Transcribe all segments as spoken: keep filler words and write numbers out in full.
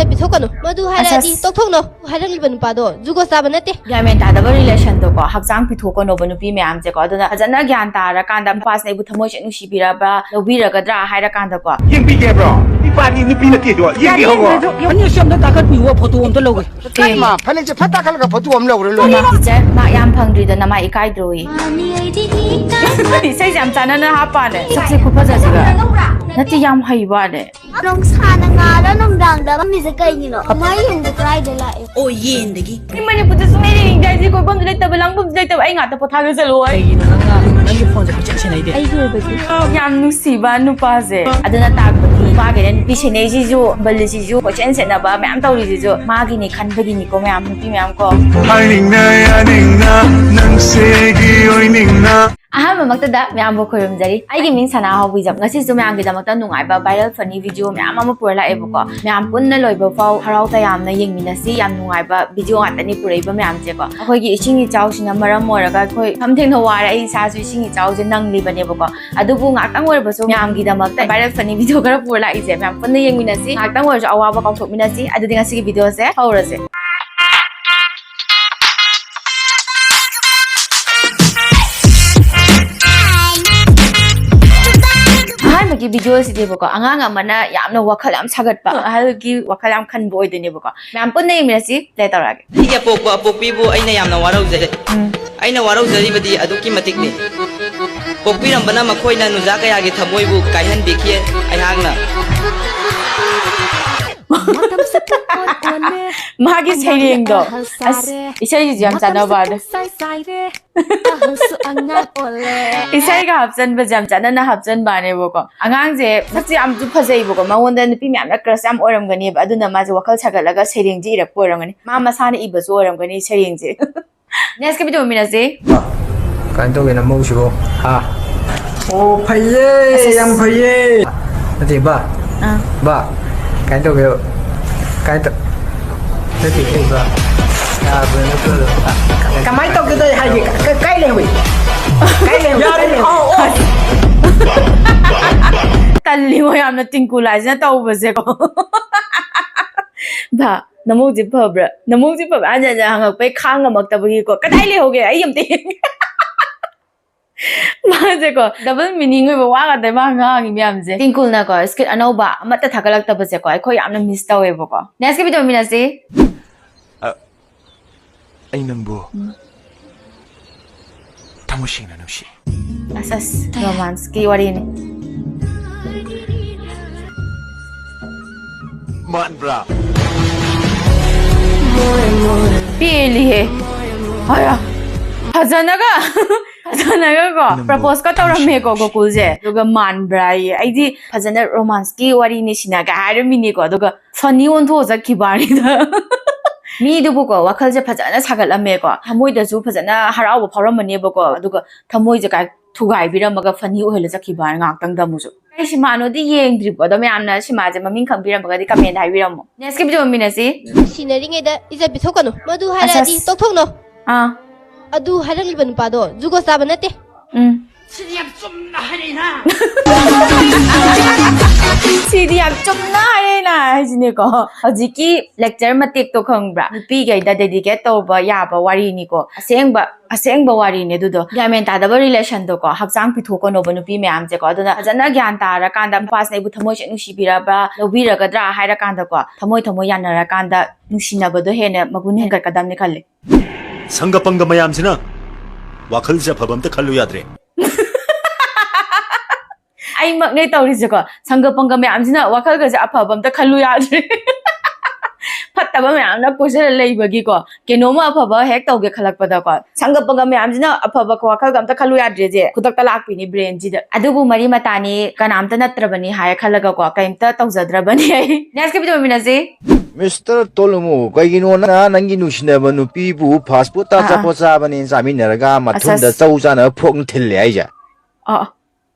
ꯄꯤꯊꯣꯛꯀꯅꯨ꯫ ꯃꯗꯨ ꯍꯥꯏꯔꯛꯑꯗꯤ ꯑꯁ, ꯑꯁ꯫ ꯇꯣꯛꯊꯣꯛꯅꯧ꯫ ꯍꯥꯏꯔꯝꯂꯤꯕ ꯅꯨꯄꯥꯗꯣ ꯖꯨꯒꯣꯠ ꯆꯥꯕ ꯅꯠꯇꯦ꯫ ꯒ꯭ꯌꯥꯟ ꯃꯦꯟ ꯇꯥꯗꯕ ꯔꯤꯂꯦꯁꯟꯗꯣꯀꯣ, ꯍꯛꯆꯥꯡ ꯄꯤꯊꯣꯛꯀꯅꯣꯕ ꯅꯨꯄꯤ ꯃꯌꯥꯝꯁꯦꯀꯣ꯫ ꯑꯗꯨꯅ ꯐꯖꯅ ꯒ꯭ꯌꯥꯟ ꯇꯥꯔꯀꯥꯟꯗ ꯅꯨꯄꯥꯁꯤꯅ ꯑꯩꯕꯨ ꯊꯃꯣꯏꯁꯦ ꯅꯨꯡꯁꯤꯕꯤꯔꯕ, ꯂꯧꯕꯤꯔꯒꯗ꯭ꯔꯥ ꯍꯥꯏꯔꯀꯥꯟꯗꯀꯣ꯫ ꯌꯦꯡꯕꯤꯒꯦꯕ꯭ꯔꯣ? ꯏꯄꯥꯅꯤ ꯅꯨꯄꯤ ꯅꯠꯇꯦꯗꯣ, ꯌꯦꯡꯕꯤꯍꯧꯔꯣ꯫ ꯐꯅꯦꯛꯁꯦ ꯑꯝꯇ ꯇꯥꯈꯠꯄꯤꯌꯨ, ꯐꯣꯇꯣ ꯑꯝꯇ ꯂꯧꯒꯦ꯫ ꯑꯦ꯫ ꯃꯥ, ꯐꯅꯦꯛꯁꯦ ꯐꯠ ꯇꯥꯈꯠꯂꯒ ꯐꯣꯇꯣ ꯑꯃ ꯂꯧꯔ ꯂꯣꯏꯔꯦ꯫ ꯃꯥ ꯇꯤꯆꯔ, ꯃꯥ ꯌꯥꯝ ꯐꯪꯗ꯭ꯔꯤꯗꯅ ꯃꯥ ꯏꯀꯥꯏꯗ꯭ꯔꯣꯌꯦ꯫ ꯏꯁꯩꯁꯦ ꯌꯥꯝ ꯆꯥꯟꯅꯅ ꯍꯥꯞꯄꯅꯦ꯫ ꯁꯛꯁꯦ ꯈꯨꯐꯖꯁꯤꯒ꯫ ꯅꯠꯇꯦ, ꯌꯥꯝ ꯍꯩꯕꯅꯦ꯫ ꯅꯨꯡꯁꯥꯅ ꯉꯥꯜꯂ ꯅꯨꯡꯗꯥꯡꯗ ꯃꯝꯃꯤꯁꯦ ꯀꯩꯒꯤꯅꯣ? ꯀꯃꯥꯏ ꯌꯦꯟꯗꯤ ꯀꯗꯥꯏꯗ ꯂꯥꯛꯑꯦ? ꯑꯣ, ꯌꯦꯟꯗꯒꯤ꯫ ꯑꯩ ꯃꯅꯤꯄꯨꯔꯗ ꯁꯨꯡꯂꯩ ꯂꯩꯅꯤꯡꯗꯦ꯫ ꯑꯩꯗꯤ ꯀꯣꯏꯐꯝꯁꯨ ꯂꯩꯇꯕ, ꯂꯥꯡꯐꯝꯁꯨ ꯂꯩꯇꯕ꯫ ꯑꯩ ꯉꯥꯛꯇ ꯄꯣꯊꯥꯒꯦ ꯆꯠꯂꯣ꯫ ꯀꯩꯒꯤꯅꯣ ꯅꯪꯅ ꯅꯪꯒꯤ ꯐꯣꯟꯁꯦ ꯀꯣꯏꯆꯦꯟ ꯁꯦꯟꯅꯩꯗꯤ? ꯑꯩꯒꯤ ꯑꯣꯏꯕꯒꯤ꯫ ꯌꯥꯝ ꯅꯨꯡꯁꯤꯕ ꯅꯨꯄꯥꯁꯦ꯫ ꯑꯗꯨꯅ ꯇꯥꯛꯄꯗꯤ ꯅꯨꯄꯥꯈꯩꯅ ꯅꯨꯄꯤ ꯁꯦꯟꯅꯩꯁꯤꯁꯨ, ꯕꯜꯂꯤꯁꯤꯁꯨ, ꯀꯣꯏꯆꯦꯟ ꯁꯦꯟꯅꯕ ꯃꯌꯥꯝ ꯇꯧꯔꯤꯁꯤꯁꯨ ꯃꯥꯒꯤꯅꯤ ꯈꯟꯕꯒꯤꯅꯤꯀꯣ ꯃꯌꯥꯝ, ꯅꯨꯄꯤ ꯃꯌꯥꯝ ꯀꯣ꯫ ꯍꯥꯏꯅꯤꯡꯅ ꯌꯥꯅꯤꯡꯅ ꯅꯪꯁꯦꯒꯤ ꯑꯣꯏꯅꯤꯡꯅ꯫ ꯑꯍꯥꯟꯕꯃꯛꯇꯗ ꯃꯌꯥꯝꯕꯨ ꯈꯣꯏꯔꯨꯝꯖꯔꯤ꯫ ꯑꯩꯒꯤ ꯃꯤꯡ ꯁꯅꯥ ꯍꯥꯎꯕꯤꯖꯝ꯫ ꯉꯁꯤꯁꯨ ꯃꯌꯥꯝꯒꯤꯗꯃꯛꯇ ꯅꯨꯡꯉꯥꯏꯕ viral funny video ꯃꯌꯥꯝ ꯑꯃ ꯄꯨꯔ ꯂꯥꯛꯑꯦꯕꯀꯣ꯫ ꯃꯌꯥꯝ ꯄꯨꯟꯅ ꯂꯣꯏꯕ ꯐꯥꯎ ꯍꯔꯥꯎ ꯇꯌꯥꯝꯅ ꯌꯦꯡꯃꯤꯟꯅꯁꯤ꯫ ꯌꯥꯝ ꯅꯨꯡꯉꯥꯏꯕ video ꯉꯥꯛꯇꯅꯤ ꯄꯨꯔꯛꯏꯕ ꯃꯌꯥꯝꯁꯦꯀꯣ꯫ ꯑꯩꯈꯣꯏꯒꯤ ꯏꯁꯤꯡ ꯏꯆꯥꯎꯁꯤꯅ ꯃꯔꯝ ꯑꯣꯏꯔꯒ ꯑꯩꯈꯣꯏ ꯌꯥꯝ ꯊꯦꯡꯅ ꯋꯥꯔꯦ꯫ ꯑꯩ ꯏꯁꯥꯁꯨ ꯏꯁꯤꯡ ꯏꯆꯥꯎꯁꯦ ꯅꯪꯂꯤꯕꯅꯦꯕꯀꯣ꯫ ꯑꯗꯨꯕꯨ ꯉꯥꯛꯇꯪ ꯑꯣꯏꯔꯕꯁꯨ ꯃꯌꯥꯝꯒꯤꯗꯃꯛꯇ viral funny video ꯈꯔ ꯄꯨꯔ ꯂꯥꯛꯏꯁꯦ꯫ ꯃꯌꯥꯝ ꯄꯨꯟꯅ ꯌꯦꯡꯃꯤꯟꯅꯁꯤ꯫ ꯉꯥꯛꯇꯪ ꯑꯣꯏꯔꯁꯨ ꯑꯋꯥꯕ ꯀꯥꯎꯊꯣꯛꯃꯤꯟꯅꯁꯤ꯫ ꯑꯗꯨꯗꯤ ꯉꯁꯤꯒꯤ videoꯁꯦ ꯍꯧꯔꯁꯦ꯫ ꯑꯍꯥꯟꯕꯒꯤ videoꯁꯤꯗꯤꯕꯀꯣ, ꯑꯉꯥꯡ ꯑꯃꯅ ꯌꯥꯝꯅ ꯋꯥꯈꯜ ꯌꯥꯝ ꯁꯥꯒꯠꯄ, ꯑꯍꯜꯒꯤ ꯋꯥꯈꯜ ꯌꯥꯝ ꯈꯟꯕ ꯑꯣꯏꯗꯣꯏꯅꯦꯕꯀꯣ꯫ ꯃꯌꯥꯝ ꯄꯨꯟꯅ ꯌꯦꯡꯃꯤꯟꯅꯁꯤ, play ꯇꯧꯔꯛꯑꯒꯦ꯫ ꯑꯩꯒꯤ ꯑꯄꯣꯛꯄ ꯑꯄꯣꯛꯄꯤꯕꯨ ꯑꯩꯅ ꯌꯥꯝꯅ ꯋꯥꯔꯧꯖꯔꯦ꯫ ꯎꯝ꯫ ꯑꯩꯅ ꯋꯥꯔꯧꯖꯔꯤꯕꯗꯤ ꯑꯗꯨꯛꯀꯤ ꯃꯇꯤꯛꯅꯤ꯫ ꯄꯣꯛꯄꯤꯔꯝꯕꯅ ꯃꯈꯣꯏꯅ ꯅꯨꯡꯖꯥ ꯀꯌꯥꯒꯤ ꯊꯃꯣꯏꯕꯨ ꯀꯥꯏꯍꯟꯕꯤꯈꯤ꯫ ꯑꯩꯍꯥꯛꯅ ꯃꯥꯒꯤ ꯁꯩꯔꯦꯡꯗꯣ, ꯑꯁ, ꯏꯁꯩꯁꯤꯁꯨ ꯌꯥꯝ ꯆꯥꯟꯅꯕ ꯋꯥꯅꯦ꯫ ꯏꯁꯩꯒ ꯍꯥꯞꯆꯟꯕꯁꯦ ꯌꯥꯝ ꯆꯥꯟꯅꯅ ꯍꯥꯞꯆꯟꯕꯅꯦꯕꯀꯣ꯫ ꯑꯉꯥꯡꯁꯦ ꯁꯛꯁꯦ ꯌꯥꯝꯁꯨ ꯐꯖꯩꯕꯀꯣ, ꯃꯉꯣꯟꯗ ꯅꯨꯄꯤ ꯃꯌꯥꯝꯅ crush ꯌꯥꯝ ꯑꯣꯏꯔꯝꯒꯅꯦꯕ, ꯑꯗꯨꯅ ꯃꯥꯁꯦ ꯋꯥꯈꯜ ꯁꯥꯒꯠꯂꯒ ꯁꯩꯔꯦꯡꯁꯦ ꯏꯔꯛꯄ ꯑꯣꯏꯔꯝꯒꯅꯤ, ꯃꯥ ꯃꯁꯥꯅ ꯏꯕꯁꯨ ꯑꯣꯏꯔꯝꯒꯅꯤ ꯁꯩꯔꯦꯡꯁꯦ꯫ Next ꯀ video ꯃꯤꯟꯅꯁꯤ꯫ ꯀꯃꯥꯏꯅ ꯇꯧꯒꯦ ꯅꯃꯧꯁꯤꯕꯣ? ꯍꯥ? ꯑꯣ, ꯐꯩꯌꯦ, ꯑꯁ, ꯑꯁ꯫ ꯌꯥꯝ ꯐꯩꯌꯦ꯫ ꯅꯠꯇꯦ, ꯕꯥ꯫ ꯑꯥ꯫ ꯕꯥ, ꯀꯃꯥꯏꯅ ꯇꯧꯒꯦ? ꯀꯃꯥꯏꯅ ꯇꯧ-, ꯅꯠꯇꯦ, ꯀꯩ ꯕꯥ? ꯌꯥꯕ꯭ꯔꯥ ꯅꯠꯇ꯭ꯔꯣ? ꯀꯃꯥꯏꯅ ꯇꯧꯒꯦꯗꯣ ꯑꯩ ꯍꯥꯏꯒꯦ꯫ ꯀ-, ꯀꯥꯏ ꯂꯩꯍꯧꯏ? ꯀꯥꯏ ꯂꯩꯍꯧꯏ? ꯌꯥꯔꯦ, ꯀꯥꯏ ꯂꯩꯍꯧꯏ? ꯑꯧ, ꯑꯧ꯫ ꯇꯜꯂꯤꯉꯣ ꯌꯥꯝꯅ ꯇꯤꯡꯀꯨ ꯂꯥꯏꯁꯤꯅ ꯇꯧꯕꯁꯦꯀꯣ꯫ ꯅꯃꯧꯁꯦ ꯐꯕ꯭ꯔꯥ? ꯅꯃꯧꯁꯦ ꯐꯕ꯭ꯔꯥ? ꯑꯩꯅ ꯍꯪꯉꯛꯄꯩ ꯈꯥꯡ ꯉꯝꯃꯛꯇꯕꯒꯤꯀꯣ, "ꯀꯗꯥꯏ ꯂꯩꯍꯧꯒꯦ? ꯑꯩ ꯑꯝꯇ ꯌꯦꯡꯒꯦ꯫" ꯃꯥꯁꯦꯀꯣ, double meaning ꯑꯣꯏꯕ ꯋꯥ ꯉꯥꯛꯇ ꯃꯥ ꯉꯥꯡꯉꯤ ꯃꯌꯥꯝꯁꯦ꯫ ꯇꯤꯡꯀꯨꯜꯅꯀꯣ, skit ꯑꯅꯧꯕ ꯑꯃꯠꯇ ꯊꯥꯒꯠꯂꯛꯇꯕꯁꯦꯀꯣ, ꯑꯩꯈꯣꯏ ꯌꯥꯝꯅ miss ꯇꯧꯋꯦꯕꯀꯣ꯫ Next video ꯃꯤꯟꯅꯁꯤ꯫ ꯑ, ꯑꯩ ꯅꯪꯕꯨ ꯎꯝ꯫ ꯊꯃꯣꯏ ꯁꯦꯡꯅ ꯅꯨꯡꯁꯤ꯫ ꯑꯁ, ꯑꯁ, romance ꯀꯤ ꯋꯥꯔꯤꯅꯤ꯫ ꯃꯥꯟꯕ꯭ꯔꯥ? ꯄꯦꯜꯂꯤꯍꯦ꯫ ꯑꯌꯥ꯫ ꯐꯖꯅꯒ, ꯐꯖꯅꯒꯀꯣ, ꯅꯪꯕꯨ propose ꯀ ꯇꯧꯔꯝꯃꯦꯀꯣ ꯊꯃꯣꯏ ꯁꯦꯡꯅ ꯒꯣꯀꯨꯜꯁꯦ꯫ ꯑꯗꯨꯒ ꯃꯥꯟꯕ꯭ꯔꯥ ꯌꯦ꯫ ꯑꯩꯗꯤ ꯐꯖꯅ romance ꯀꯤ ꯋꯥꯔꯤꯅꯤ ꯁꯤꯅꯒ ꯍꯥꯏꯔꯝꯃꯤꯅꯤꯀꯣ꯫ ꯑꯗꯨꯒ funny ꯑꯣꯟꯊꯣꯛꯑ ꯆꯠꯈꯤꯕ ꯋꯥꯅꯤꯗ꯫ ꯃꯤꯗꯨꯕꯨꯀꯣ, ꯋꯥꯈꯜꯁꯦ ꯐꯖꯅ ꯁꯥꯒꯠꯂꯝꯃꯦꯀꯣ, ꯊꯃꯣꯏꯗꯁꯨ ꯐꯖꯅ ꯍꯔꯥꯎꯕ ꯐꯥꯎꯔꯝꯃꯅꯦꯕꯀꯣ, ꯑꯗꯨꯒ ꯊꯃꯣꯏꯁꯦ ꯀꯥꯏ ꯊꯨꯒꯥꯏꯕꯤꯔꯝꯃꯒ funny ꯑꯣꯏꯍꯜꯂ ꯆꯠꯈꯤꯕ ꯋꯥꯅꯤ ꯉꯥꯏꯍꯥꯛꯇꯪꯗ ꯑꯃꯨꯛꯁꯨ꯫ ꯑꯩ ꯁꯤꯃꯥꯅꯣꯗꯤ ꯌꯦꯡꯗ꯭ꯔꯤꯕꯣ, ꯑꯗꯣ ꯃꯌꯥꯝꯅ ꯁꯤꯃꯥꯁꯦ ꯃꯃꯤꯡ ꯈꯪꯕꯤꯔꯝꯃꯒꯗꯤ comment ꯍꯥꯏꯕꯤꯔꯝꯃꯣ꯫ Next video ꯃꯤꯟꯅꯁꯤ꯫ ꯅꯨꯡꯁꯤꯅꯔꯤꯉꯩꯗ ꯏꯖꯠ ꯄꯤꯊꯣꯛꯀꯅꯨ꯫ ꯃꯗꯨ ꯍꯥꯏꯔꯛꯑꯗꯤ ꯑꯁ, ꯑꯁ꯫ ꯇꯣꯛꯊꯣꯛꯅꯧ꯫ ꯑꯥ꯫ ꯑꯗꯨ ꯍꯥꯏꯔꯛꯂꯤꯕ ꯅꯨꯄꯥꯗꯣ ꯖꯨꯒꯣꯠ ꯆꯥꯕ ꯅꯠꯇꯦ꯫ ꯎꯝ꯫ ꯁꯤꯗꯤ ꯌꯥꯝ ꯆꯨꯝꯅ ꯍꯥꯏꯔꯛꯏꯅ꯫ ꯁꯤꯗꯤ ꯌꯥꯝ ꯆꯨꯝꯅ ꯍꯥꯏꯔꯛꯏꯅ ꯍꯥꯏꯁꯤꯅꯦꯀꯣ꯫ ꯍꯧꯖꯤꯛꯀꯤ lecture ꯃꯇꯦꯛꯇꯣ ꯈꯪꯕ꯭ꯔꯥ? ꯅꯨꯄꯤꯈꯩꯗ dedicate ꯇꯧꯕ ꯌꯥꯕ ꯋꯥꯔꯤꯅꯤꯀꯣ꯫ ꯑꯁꯦꯡꯕ, ꯑꯁꯦꯡꯕ ꯋꯥꯔꯤꯅꯦ ꯑꯗꯨꯗꯣ꯫ ꯒ꯭ꯌꯥꯟ ꯃꯦꯟ ꯇꯥꯗꯕ relation ꯗꯣꯀꯣ, ꯍꯛꯆꯥꯡ ꯄꯤꯊꯣꯛꯀꯅꯣꯕ ꯅꯨꯄꯤ ꯃꯌꯥꯝꯁꯦꯀꯣ꯫ ꯑꯗꯨꯅ ꯐꯖꯅ ꯒ꯭ꯌꯥꯟ ꯇꯥꯔꯀꯥꯟꯗ, ꯅꯨꯄꯥꯁꯤꯅ ꯑꯩꯕꯨ ꯊꯃꯣꯏꯁꯦ ꯅꯨꯡꯁꯤꯕꯤꯔꯕ꯭ꯔꯥ, ꯂꯧꯕꯤꯔꯒꯗ꯭ꯔꯥ ꯍꯥꯏꯔꯀꯥꯟꯗꯀꯣ, ꯊꯃꯣꯏ ꯊꯃꯣꯏ ꯌꯥꯅꯔꯀꯥꯟꯗ ꯅꯨꯡꯁꯤꯅꯕꯗꯣ ꯍꯦꯟꯅ ꯃꯒꯨꯟ ꯍꯦꯟꯒꯠꯀꯗꯕꯅꯤ ꯈꯜꯂꯦ꯫ ꯁꯪꯒ ꯄꯪꯒ ꯃꯌꯥꯝꯁꯤꯅ ꯋꯥꯈꯜꯁꯦ ꯑꯐꯕ ꯑꯝꯇ ꯈꯜꯂꯨ ꯌꯥꯗ꯭ꯔꯦ꯫ ꯑꯩꯃꯛꯅꯦ ꯇꯧꯔꯤꯁꯦꯀꯣ, ꯁꯪꯒ ꯄꯪꯒ ꯃꯌꯥꯝꯁꯤꯅ ꯋꯥꯈꯜꯒꯁꯦ ꯑꯐꯕ ꯑꯝꯇ ꯈꯜꯂꯨ ꯌꯥꯗ꯭ꯔꯦ꯫ ꯐꯠꯇꯕ ꯃꯌꯥꯝꯅ ꯀꯣꯏꯁꯤꯜꯂ ꯂꯩꯕꯒꯤꯀꯣ, ꯀꯩꯅꯣꯝꯃ ꯑꯐꯕ ꯍꯦꯛ ꯇꯧꯒꯦ ꯈꯜꯂꯛꯄꯗꯀꯣ, ꯁꯪꯒ ꯄꯪꯒ ꯃꯌꯥꯝꯁꯤꯅ ꯑꯐꯕ ꯋꯥꯈꯜꯒ ꯑꯝꯇ ꯈꯜꯂꯨ ꯌꯥꯗ꯭ꯔꯦꯁꯦ ꯈꯨꯗꯛꯇ ꯂꯥꯛꯄꯤꯅꯤ brain ꯁꯤꯗ꯫ ꯑꯗꯨꯕꯨ ꯃꯔꯤ ꯃꯇꯥꯅꯤ, ꯀꯅꯥꯝꯇ ꯅꯠꯇ꯭ꯔꯕꯅꯤ ꯍꯥꯏꯔ ꯈꯜꯂꯒꯀꯣ, ꯀꯩꯝꯇ ꯇꯧꯖꯗ꯭ꯔꯕꯅꯤ ꯑꯩ꯫ Next video ꯃꯤꯟꯅꯁꯤ꯫ Mister ꯇꯣꯂꯨꯃꯨ, ꯀꯩꯒꯤꯅꯣ ꯅꯪꯅ ꯅꯪꯒꯤ ꯅꯨꯡꯁꯤꯅꯕ ꯅꯨꯄꯤꯕꯨ fast food ꯑꯥ, ꯑꯥ꯫ ꯑꯆꯥꯄꯣꯠ ꯆꯥꯕꯅꯦꯅ ꯆꯥꯃꯤꯟꯅꯔꯒ ꯃꯊꯨꯟꯗ ꯑꯁ, ꯑꯁ꯫ ꯆꯧ ꯆꯥꯅꯕ ꯐꯣꯛꯅ ꯊꯤꯜꯂꯦ ꯍꯥꯏꯁꯦ? ꯑꯥ, ꯑꯥ꯫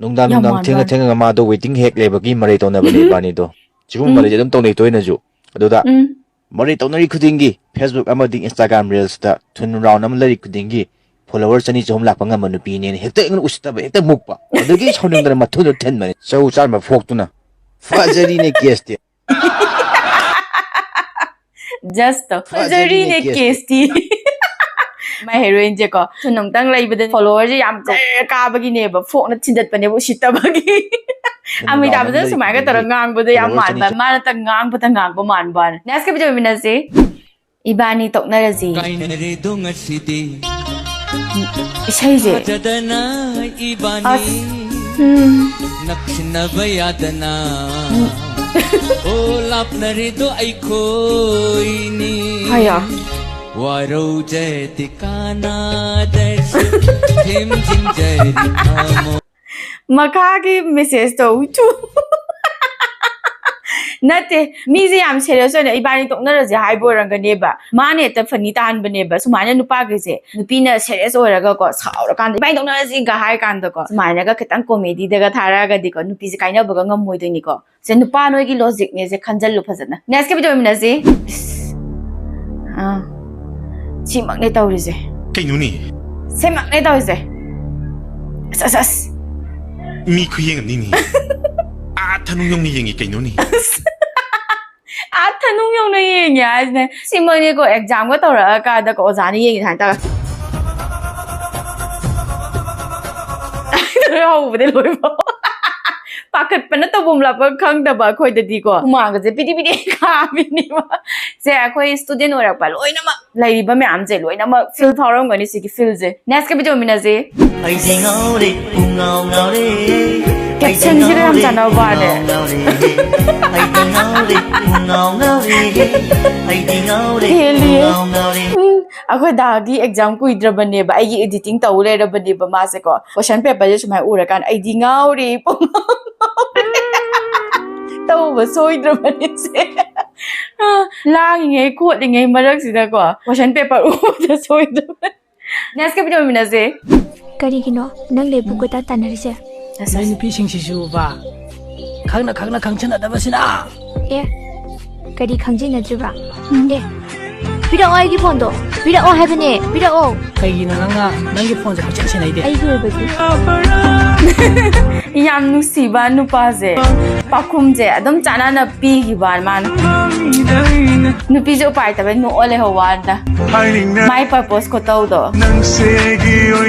ꯅꯨꯡꯗꯥꯡ, ꯌꯥꯝ ꯅꯨꯡꯗꯥꯡ ꯊꯦꯡꯉ ꯃꯥꯟꯕ꯭ꯔꯥ? ꯊꯦꯡꯉꯒ ꯃꯥꯗꯣ waiting ꯍꯦꯛ ꯂꯩꯕꯒꯤ ꯃꯔꯩ ꯇꯧꯅꯕꯅꯦ ꯎꯝ꯫ ꯏꯕꯥꯅꯤꯗꯣ꯫ ꯁꯤꯒꯨꯝꯕ ꯎꯝ꯫ ꯃꯔꯩꯁꯦ ꯑꯗꯨꯝ ꯇꯧꯅꯩ ꯇꯣꯏꯅꯁꯨ꯫ ꯑꯗꯨꯗ ꯎꯝ꯫ ꯃꯔꯩ ꯇꯧꯅꯔꯤ ꯈꯨꯗꯤꯡꯒꯤ Facebook ꯑꯃꯗꯤ Instagram reels ꯇ ꯊꯨꯟ round ꯑꯃ ꯂꯩꯔꯤ ꯈꯨꯗꯤꯡꯒꯤ follower ꯆꯅꯤ ꯆꯍꯨꯝ ꯂꯥꯛꯄ ꯉꯝꯕ ꯅꯨꯄꯤꯅꯦꯅ ꯍꯦꯛꯇ ꯑꯩꯉꯣꯟꯗ ꯎꯁꯤꯠꯇꯕ ꯍꯦꯛꯇ ꯃꯨꯛꯄ꯫ ꯑꯗꯨꯒꯤ ꯁꯥꯎꯅꯤꯡꯗꯅ ꯃꯊꯨꯟꯗ ꯊꯤꯟꯕꯅꯦ꯫ ꯆꯧ ꯆꯥꯔꯝꯕ ꯐꯣꯛꯇꯨꯅ꯫ ꯐꯖꯔꯤꯅꯦ case ꯇꯤ꯫ Just ꯇꯣ ꯐꯖꯔꯤꯅꯦ ꯀꯦꯁꯇꯤ꯫ ꯃꯥꯏ ꯍꯦꯔꯣꯏꯟꯁꯦꯀꯣ ꯊꯨꯟ ꯑꯃꯨꯛꯇꯪ ꯂꯩꯕꯗ ꯐꯣꯂꯣꯋꯔꯁꯦ ꯌꯥꯝ ꯖꯔ ꯀꯥꯕꯒꯤꯅꯦꯕ, ꯐꯣꯛꯅ ꯊꯤꯟꯗꯠꯄꯅꯦꯕ ꯎꯁꯤꯠꯇꯕꯒꯤ꯫ ꯑꯃꯤꯇꯥꯕꯗ ꯁꯨꯃꯥꯏꯅ ꯇꯧꯔꯒ ꯉꯥꯡꯕꯗꯣ ꯌꯥꯝ ꯃꯥꯟꯕ, ꯃꯥꯅ ꯇ ꯉꯥꯡꯕꯇ ꯉꯥꯡꯕ ꯃꯥꯟꯕ ꯋꯥꯅꯤ꯫ Next ꯀ video ꯃꯤꯟꯅꯁꯤ꯫ ꯏꯕꯥꯅꯤ ꯇꯣꯛꯅꯔꯁꯤ꯫ ꯀꯥꯏꯅꯔꯦꯗꯣ ꯉꯁꯤꯗꯤ꯫ ꯏꯁꯩꯁꯦ꯫ ꯊꯥꯖꯗꯅ ꯏꯕꯥꯅꯤ꯫ ꯑꯁ꯫ ꯎꯝ꯫ ꯅꯛꯁꯤꯟꯅꯕ ꯌꯥꯗꯅ꯫ ꯎꯝ꯫ ꯑꯣ ꯂꯥꯞꯅꯔꯦꯗꯣ ꯑꯩꯈꯣꯏꯅꯤ꯫ ꯍꯩꯌꯥ꯫ ꯋꯥꯔꯧꯖꯗꯦ ꯀꯥꯟꯅꯗ꯭ꯔꯁꯨ ꯊꯦꯝꯖꯤꯟꯖꯔꯤ ꯊꯃꯣꯏ꯫ ꯃꯈꯥꯒꯤ message ꯇꯣ ꯎꯆꯨ꯫ ꯅꯠꯇꯦ, ꯃꯤꯁꯦ ꯌꯥꯝ serious ꯑꯣꯏꯅ ꯏꯕꯥꯅꯤ ꯇꯣꯛꯅꯔꯁꯦ ꯍꯥꯏꯕ ꯑꯣꯏꯔꯝꯒꯅꯦꯕ꯫ ꯃꯥꯅ ꯍꯦꯛꯇ funny ꯇꯥꯍꯟꯕꯅꯦꯕ꯫ ꯁꯨꯃꯥꯏꯅ ꯅꯨꯄꯥꯈꯩꯁꯦ, ꯅꯨꯄꯤꯅ serious ꯑꯣꯏꯔꯒꯀꯣ, ꯁꯥꯎꯔꯀꯥꯟꯗ "ꯏꯕꯥꯅꯤ ꯇꯣꯛꯅꯔꯁꯤꯒ" ꯍꯥꯏ ꯀꯥꯟꯗꯀꯣ, ꯁꯨꯃꯥꯏꯅꯒ ꯈꯤꯇꯪ comedy ꯗꯒ ꯊꯥꯔꯛꯑꯒꯗꯤꯀꯣ, ꯅꯨꯄꯤꯁꯦ ꯀꯥꯏꯅꯕꯒ ꯉꯝꯃꯣꯏꯗꯣꯏꯅꯤꯀꯣ꯫ ꯁꯦ, ꯅꯨꯄꯥ ꯅꯣꯏꯒꯤ logic ꯅꯦꯁꯦ ꯈꯟꯖꯜꯂꯨ ꯐꯖꯅ꯫ Next ꯀ video ꯃꯤꯟꯅꯁꯤ꯫ ꯑꯥ꯫ ꯁꯤꯃꯛꯅꯦ ꯇꯧꯔꯤꯁꯦ꯫ ꯀꯩꯅꯣꯅꯦ? ꯁꯤꯃꯛꯅꯦ ꯇꯧꯔꯤꯁꯦ꯫ ꯑꯁ, ꯑꯁ, ꯑꯁ꯫ ꯃꯤ ꯈꯨꯌꯦꯡ ꯑꯃꯅꯤꯅꯦ꯫ ꯑꯥ ꯊꯅꯨ ꯌꯧꯅ ꯌꯦꯡꯉꯤ ꯀꯩꯅꯣꯅꯦ? ꯑꯁ꯫ ꯑꯥ ꯊꯅꯨ ꯌꯧꯅ ꯌꯦꯡꯉꯤ ꯍꯥꯏꯁꯤꯅꯦ꯫ ꯁꯤꯃꯛꯅꯦꯀꯣ, exam ꯒ ꯇꯧꯔꯛꯑꯀꯥꯟꯗꯀꯣ, ꯑꯣꯖꯥꯅ ꯌꯦꯡꯉꯤ ꯁꯨꯃꯥꯏꯅ ꯇꯧꯔ꯫ ꯍꯧꯕꯗꯩ ꯂꯣꯏꯐꯥꯎ꯫ ꯄꯥꯈꯠꯄꯅ ꯇꯧꯐꯝ ꯂꯥꯛꯄ ꯈꯪꯗꯕ ꯑꯩꯈꯣꯏꯗꯗꯤꯀꯣ, ꯍꯨꯃꯥꯡꯒꯁꯦ ꯄꯤꯗꯤ ꯄꯤꯗꯤ ꯀꯥꯕꯤꯅꯦꯕ꯫ ꯁꯦ, ꯑꯩꯈꯣꯏ student ꯑꯣꯏꯔꯛꯄ ꯂꯣꯏꯅꯃꯛ, ꯂꯩꯔꯤꯕ ꯃꯌꯥꯝꯁꯦ ꯂꯣꯏꯅꯃꯛ feel ꯐꯥꯎꯔꯝꯒꯅꯤ ꯁꯤꯒꯤ feel ꯁꯦ꯫ Next ꯀ video ꯃꯤꯟꯅꯁꯤ꯫ ꯑꯩꯗꯤ ꯉꯥꯎꯔꯦ, ꯄꯨꯡꯉꯥꯎ ꯉꯥꯎꯔꯦ꯫ Caption ꯁꯤꯒ ꯌꯥꯝ ꯆꯥꯟꯅꯕ ꯋꯥꯅꯦ꯫ ꯑꯩꯗꯤ ꯉꯥꯎꯔꯦ, ꯄꯨꯡꯉꯥꯎ ꯉꯥꯎꯔꯦ꯫ ꯑꯩꯗꯤ ꯉꯥꯎꯔꯦ, ꯍꯦꯜꯂꯤꯌꯦ꯫ ꯄꯨꯡꯉꯥꯎ ꯉꯥꯎꯔꯦ꯫ ꯎꯝ, ꯑꯩꯈꯣꯏ ꯗꯥꯒꯤ exam ꯀꯨꯏꯗ꯭ꯔꯕꯅꯦꯕ, ꯑꯩꯒꯤ editing ꯇꯧ ꯂꯩꯔꯕꯅꯦꯕ ꯃꯥꯁꯦꯀꯣ꯫ Question paper ꯁꯦ ꯁꯨꯃꯥꯏꯅ ꯎꯔꯀꯥꯟꯗ "ꯑꯩꯗꯤ ꯉꯥꯎꯔꯦ, ꯄꯨꯡꯉꯥꯎ ꯉꯥꯎꯔꯦ" ꯇꯧꯕ ꯁꯣꯏꯗ꯭ꯔꯕꯅꯦ ꯁꯦ꯫ ꯂꯥꯡꯉꯤꯉꯩ ꯈꯣꯠꯂꯤꯉꯩ ꯃꯔꯛꯁꯤꯗꯀꯣ, question paper ꯎꯕꯗ ꯁꯣꯏꯗ꯭ꯔꯕꯅꯦ꯫ Next ꯀ video ꯃꯤꯟꯅꯁꯦ꯫ ꯀꯔꯤꯒꯤꯅꯣ ꯅꯪ ꯂꯩꯕꯨ ꯀꯣꯏꯇꯥꯟ ꯇꯥꯟꯅꯔꯤꯁꯦ? ꯑꯁ, ꯅꯣꯏ ꯑꯁ꯫ ꯅꯨꯄꯤꯁꯤꯡꯁꯤꯁꯨꯕ, ꯈꯪꯅ ꯈꯪꯅ ꯈꯪꯖꯤꯟꯅꯗꯕꯁꯤꯅ꯫ ꯑꯦ, ꯀꯔꯤ ꯈꯪꯖꯤꯟꯅꯗ꯭ꯔꯤꯕ? ꯎꯝ꯫ ꯑꯦ꯫ ꯄꯤꯔꯛꯑꯣ ꯑꯩꯒꯤ ꯐꯣꯟꯗꯣ꯫ ꯄꯤꯔꯛꯑꯣ ꯍꯥꯏꯕꯅꯦ꯫ ꯄꯤꯔꯛꯑꯣ꯫ ꯀꯩꯒꯤꯅꯣ ꯅꯪꯅ ꯅꯪꯒꯤ ꯐꯣꯟꯁꯦ ꯀꯣꯏꯆꯦꯟ ꯁꯦꯟꯅꯩꯗꯤ? ꯑꯩꯒꯤ ꯑꯣꯏꯕꯒꯤ꯫ ꯌꯥꯝ ꯅꯨꯡꯁꯤꯕ ꯅꯨꯄꯥꯁꯦ, ꯄꯥꯈꯨꯝꯁꯦ ꯑꯗꯨꯝ ꯆꯥꯟꯅꯅ ꯄꯤꯈꯤꯕ ꯃꯥꯅ꯫ ꯅꯨꯄꯤꯁꯦ ꯎꯄꯥꯏ ꯂꯩꯇꯕꯩ ꯅꯣꯛꯑ ꯂꯩꯍꯧꯕ ꯋꯥꯅꯤꯗ꯫ ꯃꯥꯏ ꯄꯔꯄꯣꯁ ꯈꯨꯇꯧꯗꯣ꯫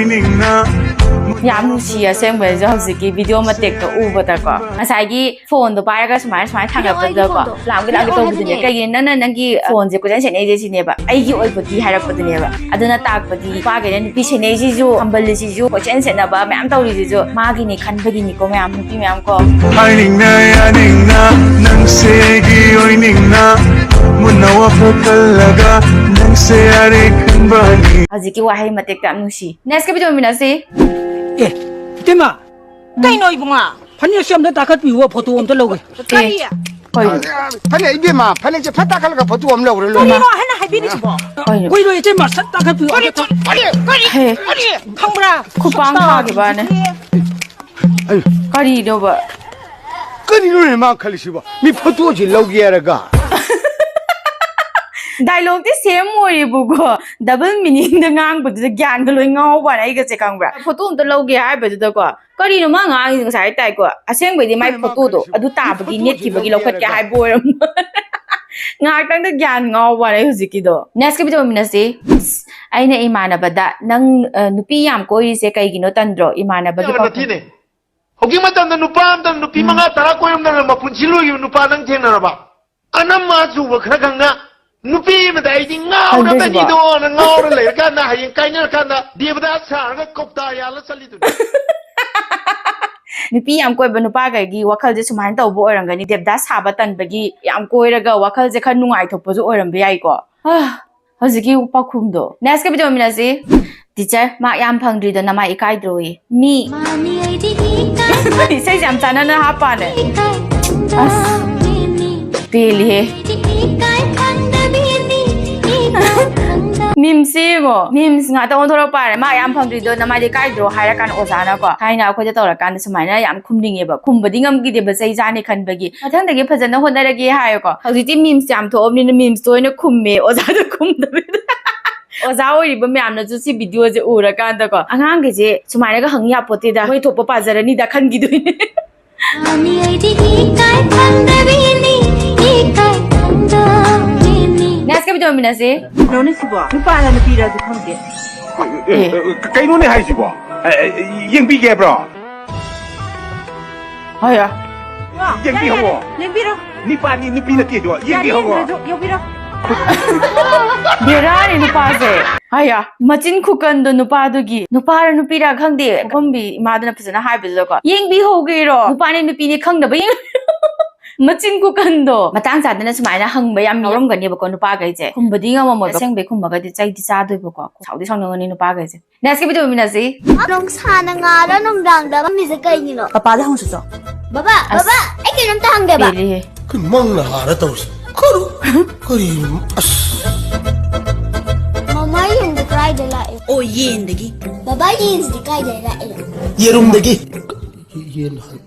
ꯌꯥꯝ ꯅꯨꯡꯁꯤ ꯑꯁꯦꯡꯕꯩꯁꯨ ꯍꯧꯖꯤꯛꯀꯤ ꯚꯤꯗꯤꯑꯣ ꯃꯇꯦꯛꯇꯣ ꯎꯕꯗꯀꯣ꯫ ꯉꯁꯥꯏꯒꯤ ꯐꯣꯟꯗꯣ ꯄꯥꯏꯔꯒ ꯁꯨꯃꯥꯏꯅ ꯁꯨꯃꯥꯏꯅ ꯊꯥꯡꯒꯠꯄꯗꯀꯣ, ꯂꯥꯝꯒꯤ ꯂꯥꯝꯒꯤ ꯇꯧꯕꯗꯨꯅꯦ꯫ ꯀꯩꯒꯤꯅꯣ ꯅꯪꯅ ꯅꯪꯒꯤ ꯐꯣꯟꯁꯦ ꯀꯣꯏꯆꯦꯟ ꯁꯦꯟꯅꯩꯁꯦ ꯁꯤꯅꯦꯕ, ꯑꯩꯒꯤ ꯑꯣꯏꯕꯒꯤ ꯍꯥꯏꯔꯛꯄꯗꯨꯅꯦꯕ꯫ ꯑꯗꯨꯅ ꯇꯥꯛꯄꯗꯤ ꯅꯨꯄꯥꯈꯩꯅ ꯅꯨꯄꯤ ꯁꯦꯟꯅꯩꯁꯤꯁꯨ, ꯍꯝꯕꯜꯂꯤꯁꯤꯁꯨ, ꯀꯣꯏꯆꯦꯟ ꯁꯦꯟꯅꯕ ꯃꯌꯥꯝ ꯇꯧꯔꯤꯁꯤꯁꯨ ꯃꯥꯒꯤꯅꯤ ꯈꯟꯕꯒꯤꯅꯤꯀꯣ ꯃꯌꯥꯝ, ꯅꯨꯄꯤ ꯃꯌꯥꯝ ꯀꯣ꯫ ꯍꯥꯏꯅꯤꯡꯅ ꯌꯥꯅꯤꯡꯅ ꯅꯪꯁꯦꯒꯤ ꯑꯣꯏꯅꯤꯡꯅ ꯃꯨꯟꯅ ꯋꯥꯈꯜ ꯈꯜꯂꯒ ꯅꯪꯁꯦ ꯌꯥꯔꯦ ꯈꯟꯕꯅꯤ꯫ ꯍꯧꯖꯤꯛꯀꯤ ꯋꯥꯍꯩ ꯃꯇꯦꯛꯇ ꯌꯥꯝ ꯅꯨꯡꯁꯤ꯫ ꯅꯦꯛꯁꯀꯤ ꯚꯤꯗꯤꯑꯣ ꯃꯤꯅꯠꯁꯤ꯫ ꯑꯦ, ꯏꯇꯩꯃ, ꯀꯩꯅꯣ ꯏꯕꯨꯡꯉꯣ? ꯐꯅꯦꯛꯁꯦ ꯑꯝꯇ ꯇꯥꯈꯠꯄꯤꯌꯨ, ꯐꯣꯇꯣ ꯑꯝꯇ ꯂꯧꯒꯦ꯫ ꯀꯔꯤ? ꯀꯩꯅꯣ? ꯐꯅꯦꯛ ꯏꯕꯦꯝꯃ, ꯐꯅꯦꯛꯁꯦ ꯐꯠ ꯇꯥꯈꯠꯂꯒ ꯐꯣꯇꯣ ꯑꯃ ꯂꯧꯔ ꯂꯣꯏꯔꯦ꯫ ꯀꯔꯤꯅꯣ ꯑꯍꯟꯅ ꯍꯥꯏꯕꯤꯔꯤꯁꯤꯕꯣ? ꯀꯩꯅꯣ? ꯀꯨꯏꯔꯣꯏ ꯏꯇꯩꯃ, ꯁꯠ ꯇꯥꯈꯠꯄꯤꯌꯨ꯫ ꯀꯔꯤ, ꯀꯔꯤ, ꯀꯔꯤ, ꯍꯦ꯫ ꯀꯔꯤ? ꯈꯪꯕ꯭ꯔꯥ? ꯈꯨꯄꯥꯡ ꯊꯥꯈꯤꯕꯅꯦ꯫ ꯑꯩ ꯀꯔꯤꯅꯣꯕ? ꯀꯔꯤꯅꯣꯅꯦ ꯃꯥ ꯈꯜꯂꯤꯁꯤꯕꯣ? ꯃꯤ ꯐꯣꯇꯣꯁꯤ ꯂꯧꯒꯦ ꯍꯥꯏꯔꯒ꯫ ꯗꯥꯏꯂꯣꯛꯇꯤ ꯁꯦꯝ ꯑꯣꯏꯔꯦꯕꯀꯣ, ꯗꯕꯜ ꯃꯤꯅꯤꯡꯗ ꯉꯥꯡꯕꯗꯨꯗ ꯒ꯭ꯌꯥꯟꯒ ꯂꯣꯏ ꯉꯥꯎꯕ ꯋꯥꯅꯦ ꯑꯩꯒꯁꯦ, ꯈꯪꯕ꯭ꯔꯥ? ꯐꯣꯇꯣ ꯑꯝꯇ ꯂꯧꯒꯦ ꯍꯥꯏꯕꯗꯨꯗꯀꯣ, ꯀꯔꯤꯅꯣ ꯃꯥ ꯉꯥꯡꯉꯤꯁꯦ ꯉꯁꯥꯏ ꯇꯥꯏꯀꯣ? ꯑꯁꯦꯡꯕꯩꯗꯤ ꯃꯥꯏ ꯐꯣꯇꯣꯗꯣ ꯑꯗꯨ ꯇꯥꯕꯒꯤ ꯅꯦꯠꯈꯤꯕꯒꯤ ꯂꯧꯈꯠꯀꯦ ꯍꯥꯏꯕ ꯑꯣꯏꯔꯝꯃꯣꯏ꯫ ꯉꯥꯏꯍꯥꯛꯇꯪꯗ ꯒ꯭ꯌꯥꯟ ꯉꯥꯎꯕ ꯋꯥꯅꯦ ꯍꯧꯖꯤꯛꯀꯤꯗꯣ꯫ ꯅꯦꯛꯁꯀꯤ ꯚꯤꯗꯤꯑꯣ ꯃꯤꯅꯠꯁꯤ꯫ ꯑꯩꯅ ꯏꯃꯥꯟꯅꯕꯗ, "ꯅꯪ, ꯑ, ꯅꯨꯄꯤ ꯌꯥꯝ ꯀꯣꯏꯔꯤꯁꯦ ꯀꯩꯒꯤꯅꯣ ꯇꯟꯗ꯭ꯔꯣ?" ꯏꯃꯥꯟꯅꯕꯒꯤ ꯌꯥꯕ ꯄꯥꯎꯈꯨꯝ꯫ ꯅꯠꯇꯦꯅꯦ꯫ ꯍꯧꯖꯤꯛ ꯃꯇꯝꯗ ꯅꯨꯄꯥ ꯑꯃꯇꯪ ꯅꯨꯄꯤ ꯎꯝ꯫ ꯃꯉꯥ ꯇꯔꯥ ꯀꯣꯏꯔꯝꯗꯅ ꯃꯄꯨꯟꯁꯤ ꯂꯣꯏꯈꯤꯕ ꯅꯨꯄꯥ ꯅꯪ ꯊꯦꯡꯅꯔꯕ? ꯑꯅꯝ ꯑꯆꯨꯕ ꯈꯔ ꯈꯪꯅ ꯅꯨꯄꯤ ꯑꯃꯗ ꯑꯩꯗꯤ ꯈꯪꯗꯦ ꯁꯤꯕꯣ꯫ ꯉꯥꯎꯔꯕꯅꯤꯗꯣꯅ ꯉꯥꯎꯔ ꯂꯩꯔꯀꯥꯟꯗ ꯍꯌꯦꯡ ꯀꯥꯏꯅꯔꯀꯥꯟꯗ ꯗꯦꯕꯗꯥꯁ ꯁꯥꯔꯒ ꯀꯧꯇꯥ ꯌꯥꯜꯂ ꯆꯠꯂꯤꯗꯨꯅꯤ꯫ ꯅꯨꯄꯤ ꯌꯥꯝ ꯀꯣꯏꯕ ꯅꯨꯄꯥꯈꯩꯒꯤ ꯋꯥꯈꯜꯁꯦ ꯁꯨꯃꯥꯏꯅ ꯇꯧꯕ ꯑꯣꯏꯔꯝꯒꯅꯤ, ꯗꯦꯕꯗꯥꯁ ꯁꯥꯕ ꯇꯟꯕꯒꯤ ꯌꯥꯝ ꯀꯣꯏꯔꯒ ꯋꯥꯈꯜꯁꯦ ꯈꯔ ꯅꯨꯡꯉꯥꯏꯊꯣꯛꯄꯁꯨ ꯑꯣꯏꯔꯝꯕ ꯌꯥꯏꯀꯣ꯫ ꯑꯥ, ꯍꯧꯖꯤꯛꯀꯤ ꯄꯥꯎꯈꯨꯝꯗꯣ꯫ ꯅꯦꯛꯁꯀꯤ ꯚꯤꯗꯤꯑꯣ ꯃꯤꯅꯠꯁꯤ꯫ "ꯇꯤꯆꯔ, ꯃꯥꯔꯛ ꯌꯥꯝ ꯐꯪꯗ꯭ꯔꯤꯗꯣ ꯅꯃꯥꯏ ꯏꯀꯥꯏꯗ꯭ꯔꯣꯌꯦ?" ꯃꯤ꯫ ꯃꯥꯃꯤ ꯑꯩꯗꯤ ꯏꯀꯥꯏ ꯏꯁꯩꯁꯦ ꯌꯥꯝ ꯆꯥꯟꯅꯅ ꯍꯥꯞꯄꯅꯦ꯫ ꯏꯀꯥꯏ ꯑꯁ꯫ ꯈꯪꯗꯕꯤꯅꯤ꯫ ꯄꯦꯜꯂꯤꯍꯦ꯫ ꯏꯀꯥꯏ ꯈꯪꯗꯕꯤꯅꯤ꯫ ꯏꯀꯥꯏ ꯈꯪꯗ- ꯃꯤꯝꯁꯤ ꯌꯦꯡꯉꯣ꯫ ꯃꯤꯝꯁ ꯉꯥꯛꯇ ꯑꯣꯟꯊꯣꯔꯛꯄ ꯍꯥꯏꯔꯦ꯫ "ꯃꯥꯔꯛ ꯌꯥꯝ ꯐꯪꯗ꯭ꯔꯤꯗꯣ ꯅꯃꯥꯏꯗꯤ ꯏꯀꯥꯏꯗ꯭ꯔꯣ?" ꯍꯥꯏꯔꯀꯥꯟꯗ ꯑꯣꯖꯥꯅꯀꯣ, ꯊꯥꯏꯅ ꯑꯩꯈꯣꯏꯗ ꯇꯧꯔꯀꯥꯟꯗ ꯁꯨꯃꯥꯏꯅ ꯌꯥꯝ ꯈꯨꯝꯅꯤꯡꯉꯦꯕ꯫ ꯈꯨꯝꯕꯗꯤ ꯉꯝꯈꯤꯗꯦꯕ, ꯆꯩ ꯆꯥꯅꯤ ꯈꯟꯕꯒꯤ꯫ ꯃꯊꯪꯗꯒꯤ ꯐꯖꯅ ꯍꯣꯠꯅꯔꯒꯦ ꯍꯥꯏꯌꯦꯀꯣ꯫ ꯍꯧꯖꯤꯛꯇꯤ ꯃꯤꯝꯁ ꯌꯥꯝ ꯊꯣꯛꯑꯕꯅꯤꯅ ꯃꯤꯝꯁꯇ ꯑꯣꯏꯅ ꯈꯨꯝꯃꯦ ꯑꯣꯖꯥꯗ꯫ ꯈꯨꯝꯗꯕꯤꯗ꯫ ꯑꯣꯖꯥ ꯑꯣꯏꯔꯤꯕ ꯃꯌꯥꯝꯅꯁꯨ ꯁꯤ video ꯁꯦ ꯎꯔꯀꯥꯟꯗꯀꯣ, "ꯑꯉꯥꯡꯈꯩꯁꯦ ꯁꯨꯃꯥꯏꯅꯒ ꯍꯪ ꯌꯥꯄꯣꯠꯇꯦꯗ, ꯃꯣꯏ ꯊꯣꯛꯄ ꯄꯥꯖꯔꯅꯤꯗ" ꯈꯟꯈꯤꯗꯣꯏꯅꯦ꯫ ꯃꯤ ꯑꯩꯗꯤ ꯏꯀꯥꯏ ꯈꯪꯗꯕꯤꯅꯤ, ꯏꯀꯥꯏ ꯈꯪꯗꯕꯤꯅꯤ꯫ Next ꯀꯩ video ꯇꯧꯃꯤꯟꯅꯁꯤ? ꯀꯩꯅꯣꯅꯦ ꯁꯤꯕꯣ? ꯅꯨꯄꯥꯔ ꯅꯨꯄꯤꯔ ꯑꯗꯨ ꯈꯪꯗꯦ꯫ ꯑꯦ, ꯑꯦ, ꯀꯩꯅꯣꯅꯦ ꯍꯥꯏꯁꯤꯕꯣ? ꯑꯦ, ꯑꯦ, ꯌꯦꯡꯕꯤꯒꯦ ꯍꯥꯏꯕ꯭ꯔꯣ? ꯍꯣꯏ, ꯍꯣꯏ꯫ ꯌꯦꯡꯕꯤꯍꯧꯋꯣ꯫ ꯌꯦꯡꯕꯤꯔꯣ꯫ ꯅꯨꯄꯥꯅꯤ, ꯅꯨꯄꯤ ꯅꯠꯇꯦꯗꯣ꯫ ꯌꯥꯅꯤ, ꯌꯦꯡꯕꯤꯍꯧꯋꯣ꯫ ꯌꯦꯡꯕꯤꯔꯣ, ꯌꯦꯡꯕꯤꯔꯣ꯫ ꯕꯦꯔꯥꯅꯤ ꯅꯨꯄꯥꯁꯦ꯫ ꯍꯥꯏꯌꯥ, ꯃꯆꯤꯟ ꯈꯨꯀꯟꯗꯣ ꯅꯨꯄꯥꯗꯨꯒꯤ꯫ ꯅꯨꯄꯥꯔ ꯅꯨꯄꯤꯔ ꯈꯪꯗꯦ꯫ ꯄꯨꯈꯝꯕꯤ ꯏꯃꯥꯗꯨꯅ ꯐꯖꯅ ꯍꯥꯏꯕꯗꯨꯗꯀꯣ, "ꯌꯦꯡꯕꯤꯍꯧꯒꯦꯔꯣ? ꯅꯨꯄꯥꯅꯦ ꯅꯨꯄꯤꯅꯦ ꯈꯪꯗꯕ ꯌꯦꯡ-" ꯃꯆꯤꯟ ꯈꯨꯀꯟꯗꯣ꯫ ꯃꯇꯥꯡ ꯆꯥꯗꯅ ꯁꯨꯃꯥꯏꯅ ꯍꯪꯕ ꯌꯥꯝ ꯌꯥꯎꯔꯝꯒꯅꯦꯕꯀꯣ ꯅꯨꯄꯥꯈꯩꯁꯦ꯫ ꯈꯨꯝꯕꯗꯤ ꯉꯝꯃꯝꯃꯣꯏꯕ꯫ ꯑꯁꯦꯡꯕꯩ ꯈꯨꯝꯃꯒꯗꯤ ꯆꯩꯗꯤ ꯆꯥꯗꯣꯏꯕꯀꯣ꯫ ꯁꯥꯎꯗꯤ ꯁꯥꯎꯅꯤꯡꯉꯅꯤ ꯅꯨꯄꯥꯈꯩꯁꯦ꯫ Next ꯀꯤ video ꯇꯧꯃꯤꯟꯅꯁꯤ꯫ ꯅꯨꯡꯁꯥꯅ ꯉꯥꯔ ꯅꯨꯡꯗꯥꯡꯗ ꯃꯝꯃꯤꯁꯦ ꯀꯩꯒꯤꯅꯣ? ꯄꯄꯥꯗ ꯍꯪꯁꯨ ꯆꯣ꯫ ꯕꯕꯥ, ꯑꯁ꯫ ꯕꯕꯥ, ꯑꯩ ꯀꯩꯅꯣꯝꯇ ꯍꯪꯒꯦꯕ꯫ ꯄꯦꯜꯂꯤꯍꯦ꯫ ꯀꯩꯅꯣ ꯃꯪꯅ ꯍꯥꯔ ꯇꯧꯔꯤꯁꯦ? ꯀꯔꯤ? ꯀꯔꯤꯅꯣ? ꯑꯁ꯫ ꯃꯃꯥ, ꯌꯦꯟꯗꯤ ꯀꯗꯥꯏꯗ ꯂꯥꯛꯑꯦ? ꯑꯣ, ꯌꯦꯟꯗꯒꯤ꯫ ꯕꯕꯥ, ꯌꯦꯟꯁꯤꯗꯤ ꯀꯥꯏꯗ ꯂꯥꯛꯑꯦ? ꯌꯦꯔꯨꯝꯗꯒꯤ꯫ ꯌꯦꯟ ꯍꯥꯏ-,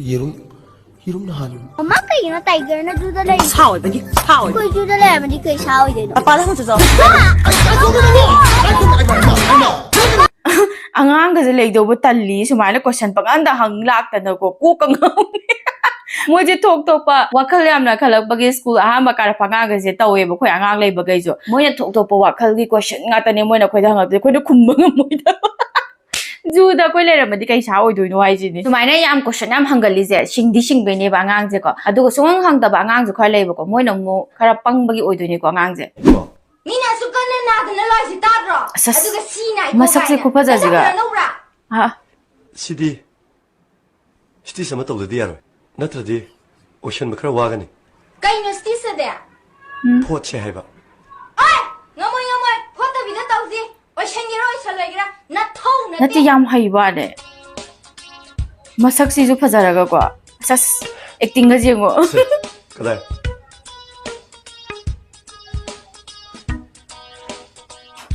ꯌꯦꯔꯨꯝ, ꯌꯦꯔꯨꯝꯅ ꯍꯥꯟꯕꯅꯤ꯫ ꯃꯃꯥ, ꯀꯩꯒꯤꯅꯣ tiger ꯅ ꯖꯨꯗ ꯂꯩꯔꯤꯁꯦ? ꯁꯥ ꯑꯣꯏꯕꯒꯤ, ꯁꯥ ꯑꯣꯏꯕꯒꯤ꯫ ꯑꯩꯈꯣꯏ ꯖꯨꯗ ꯂꯩꯔꯝꯃꯗꯤ ꯀꯩ ꯁꯥ ꯑꯣꯏꯗꯣꯏꯅꯣ? ꯄꯄꯥꯗ ꯍꯪꯆꯠ ꯆꯠꯂꯣ꯫ ꯑꯉꯥꯡꯒꯁꯦ ꯂꯩꯗꯧꯕ ꯇꯜꯂꯤ, ꯁꯨꯃꯥꯏꯅ question ꯄꯪꯍꯪꯗ ꯍꯪ ꯂꯥꯛꯇꯅꯀꯣ, ꯀꯣꯛꯀ ꯉꯥꯎꯋꯦ꯫ ꯃꯣꯏꯁꯦ ꯊꯣꯛ ꯊꯣꯛꯄ ꯋꯥꯈꯜ ꯌꯥꯝꯅ ꯈꯜꯂꯛꯄꯒꯤ school ꯑꯍꯥꯟꯕ ꯀꯥꯔꯛꯄ ꯑꯉꯥꯡꯒꯁꯦ ꯇꯧꯋꯦꯕ, ꯑꯩꯈꯣꯏ ꯑꯉꯥꯡ ꯂꯩꯕꯈꯩꯁꯨ꯫ ꯃꯣꯏꯅ ꯊꯣꯛ ꯊꯣꯛꯄ ꯋꯥꯈꯜꯒꯤ question ꯉꯥꯛꯇꯅꯦ ꯃꯣꯏꯅ ꯑꯩꯈꯣꯏꯗ ꯍꯪꯉꯛꯇꯣꯏ, ꯑꯩꯈꯣꯏꯅ ꯈꯨꯝꯕ ꯉꯝꯃꯣꯏꯗꯕ꯫ ꯖꯨꯗ ꯑꯩꯈꯣꯏ ꯂꯩꯔꯝꯃꯗꯤ ꯀꯩ ꯁꯥ ꯑꯣꯏꯗꯣꯏꯅꯣ ꯍꯥꯏꯁꯤꯅꯤ꯫ ꯁꯨꯃꯥꯏꯅ ꯌꯥꯝ question ꯌꯥꯝ ꯍꯪꯒꯜꯂꯤꯁꯦ ꯁꯤꯡꯗꯤ ꯁꯤꯡꯗꯣꯏꯅꯦꯕ ꯑꯉꯥꯡꯁꯦꯀꯣ꯫ ꯑꯗꯨꯒ ꯁꯨꯡꯍꯪ ꯍꯪꯗꯕ ꯑꯉꯥꯡꯁꯨ ꯈꯔ ꯂꯩꯕꯀꯣ, ꯃꯣꯏꯅ ꯑꯃꯨꯛ ꯈꯔ ꯄꯪꯕꯒꯤ ꯑꯣꯏꯗꯣꯏꯅꯤꯀꯣ ꯑꯉꯥꯡꯁꯦ꯫ ꯃꯤꯅ ꯑꯁꯨꯛ ꯀꯟꯅ ꯅꯥꯗꯅ ꯂꯥꯛꯏꯁꯤ ꯇꯥꯗ꯭ꯔꯣ? ꯑꯁ, ꯑꯗꯨꯒ ꯁꯤ ꯅꯥꯏꯀꯣ ꯃꯁꯛꯁꯦ ꯀꯥꯏꯅ꯫ ꯈꯨꯐꯖꯁꯤꯒ꯫ ꯅꯁꯛ ꯐꯖꯅ ꯂꯧꯕ꯭ꯔꯥ? ꯑ꯫ ꯁꯤꯗꯤ stitch ꯑꯃ ꯇꯧꯗꯗꯤ ꯌꯥꯔꯣꯏ꯫ ꯅꯠꯇ꯭ꯔꯗꯤ ꯑꯣꯏꯁꯟꯕ ꯈꯔ ꯋꯥꯒꯅꯤ꯫ ꯀꯩꯅꯣ stitch ꯑꯗꯤ? ꯎꯝ꯫ ꯐꯣꯠꯁꯦ ꯍꯥꯏꯕ꯫ ꯑꯣꯏ! ꯉꯝꯃꯣꯏ, ꯉꯝꯃꯣꯏ꯫ ꯐꯣꯠꯇꯕꯤꯗ ꯇꯧꯁꯤ꯫ ꯑꯣꯏꯁꯟꯒꯦꯔꯥ ꯑꯣꯏꯁꯜꯂꯣꯏꯒꯦꯔꯥ ꯅꯊꯧ ꯅꯠꯇꯦ꯫ ꯅꯠꯇꯦ, ꯌꯥꯝ ꯍꯩꯕ ꯋꯥꯅꯦ꯫ ꯃꯁꯛꯁꯤꯁꯨ ꯐꯖꯔꯒꯀꯣ꯫ ꯑꯁ, acting ꯒꯁꯦ ꯌꯦꯡꯉꯣ꯫ ꯁꯦ, ꯀꯗꯥꯏ?